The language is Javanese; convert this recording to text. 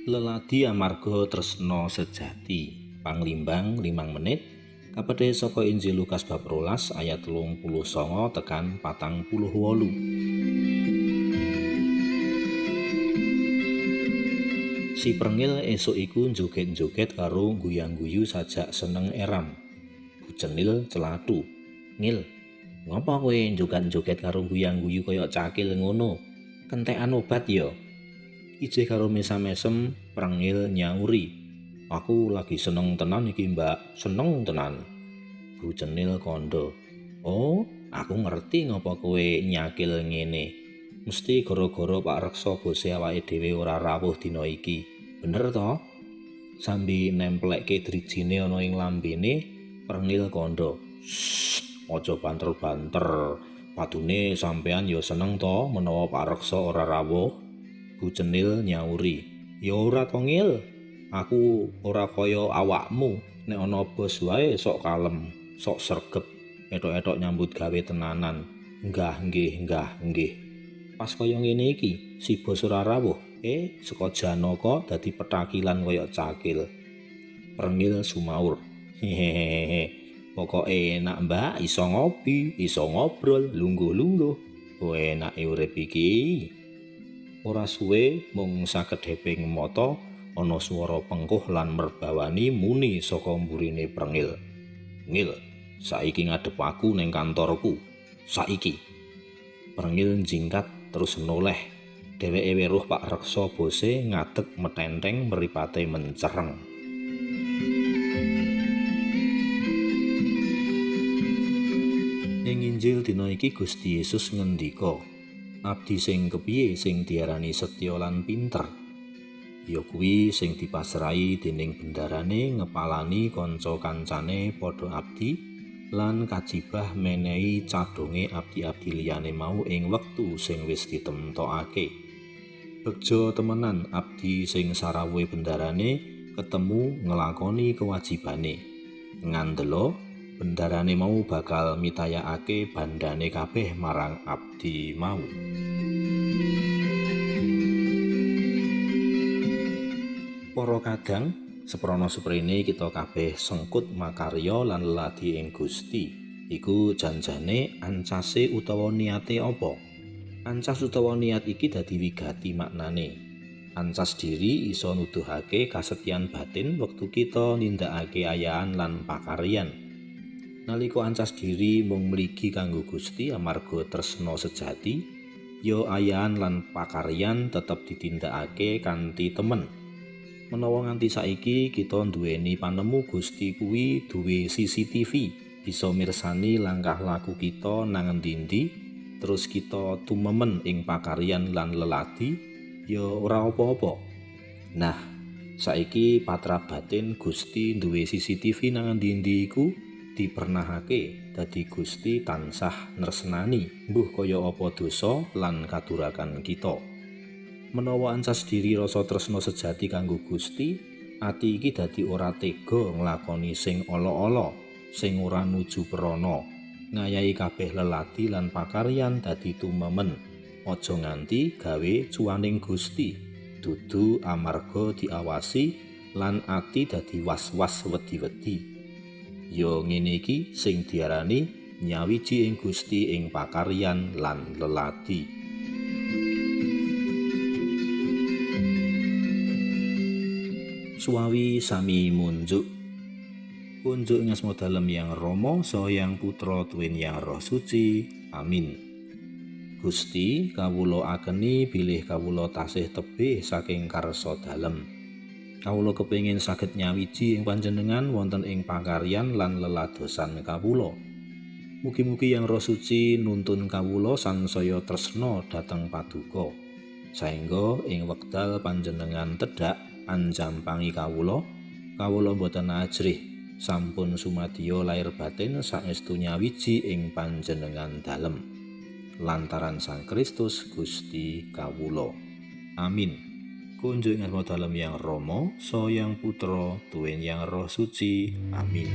Leladi amarga tresna sejati. Panglimbang 5 menit kapedhe saka Injil Lukas bab 12 ayat 39 tekan 48. Si Prengil esuk iku njoget-njoget karo guyang-guyu sajak seneng eram. Bu Cenil celatu. "Ngil, ngopo kowe njoget-njoget karo guyang-guyu kaya cakil ngono? Kentekan obat ya?" Ijih karo mesam-mesem Prengil nyauri, "Aku lagi seneng tenan iki, Mbak, seneng tenan." Bu Cenil kandha, "Oh, aku ngerti ngopo kowe nyakil ngene. Mesti gara-gara Pak Reksa bose awake dhewe ora rawuh dina iki. Bener to?" Sambi nemplekke drijine ana ing lambene, Prengil kandha, "Sst, aja banter-banter. Padune sampean ya seneng to menawa Pak Reksa ora rawuh?" Bu Cenil nyauri, "Ya ora to, Ngil. Aku ora kaya awakmu, nek ana bos wae sok kalem, sok sregep, etok-etok nyambut gawe tenanan. Nggah nggih, nggah nggih. Pas kaya ngene iki, si bos ora rawuh, saka Janaka dadi petakilan kaya cakil." Prengil sumaur, "Hehehe. Pokoke enak, Mbak, iso ngopi, iso ngobrol, lungguh-lungguh. Enake urip iki." Ora suwe mung sakedheping mata ana swara pengkuh lan merbawani muni saka mburine Prengil. "Ngil, saiki ngadep aku ning kantorku. Saiki." Prengil njingkat terus noleh. Dheweke weruh Pak Reksa bose ngadeg metenteng mripate mencereng. Ing Injil dina iki Gusti Yesus ngendika, "Abdi sing kepiye sing diarani setya lan pinter? Ya kuwi sing dipasrahi dening bendarane ngepalani kanca-kancane padha abdi lan kajibah menehi cadhonge abdi-abdi liyane mau ing wektu sing wis ditemtokake. Begja temenan abdi sing sarawuhe bendarane ketemu nglakoni kewajibane. Ngandela bendarane mau bakal mitayakake bandane kabeh marang abdi mau." Para kadang, seprana seprene kita kabeh sengkut makarya lan leladi ing Gusti. Iku janjane ancase utawa niate apa? Ancas utawa niat iki dadi wigati maknane. Ancas diri iso nuduhake kasetyan batin wektu kita nindakake ayahan lan pakaryan. Nalika ancas diri mung mligi kanggo Gusti amarga tresna sejati, ya ayahan lan pakaryan tetep ditindakake kanthi temen. Menawa nganti saiki kita nduweni panemu Gusti kuwi duwe CCTV, bisa mirsani langkah laku kita nang endi-endi, terus kita tumemen ing pakaryan lan leladi, ya ora apa-apa. Nah, saiki patra batin Gusti duwe CCTV nang endi-endi iku dipernahake dadi Gusti tansah nresnani mbuh kaya apa dosa lan kadurakan kita. Menawa ancas diri rasa tresna sejati kanggo Gusti, ati iki dadi ora tega nglakoni sing ala-ala, sing ora nuju prana, ngayahi kabeh leladi lan pakaryan dadi tumemen. Aja nganti gawe cuaning Gusti, dudu amarga diawasi lan ati dadi was-was wedi-wedi. Ya ngene iki sing diarani nyawiji ing Gusti ing pakaryan lan leladi. Suwawi sami munjuk. Kunjuk ing asma dalem Yang Rama saha Yang Putra tuwin Yang Roh Suci. Amin. Gusti, kawula akeni bilih kawula tasih tebih saking karsa dalem. Kawula kepengin saged nyawiji ing panjenengan wonten ing pakaryan lan leladosan kawula. Mugi-mugi Yang Roh Suci nuntun kawula sansaya tresna dhateng paduka. Saengga ing wekdal panjenengan tedhak anjampangi kawula, kawula boten ajrih sampun sumadyo lair batin saestu nyawiji ing panjenengan dalem. Lantaran Sang Kristus Gusti kawula. Amin. Kunjuk ing asma dalem Yang Rama, saha Yang Putra, tuwin Yang Roh Suci. Amin.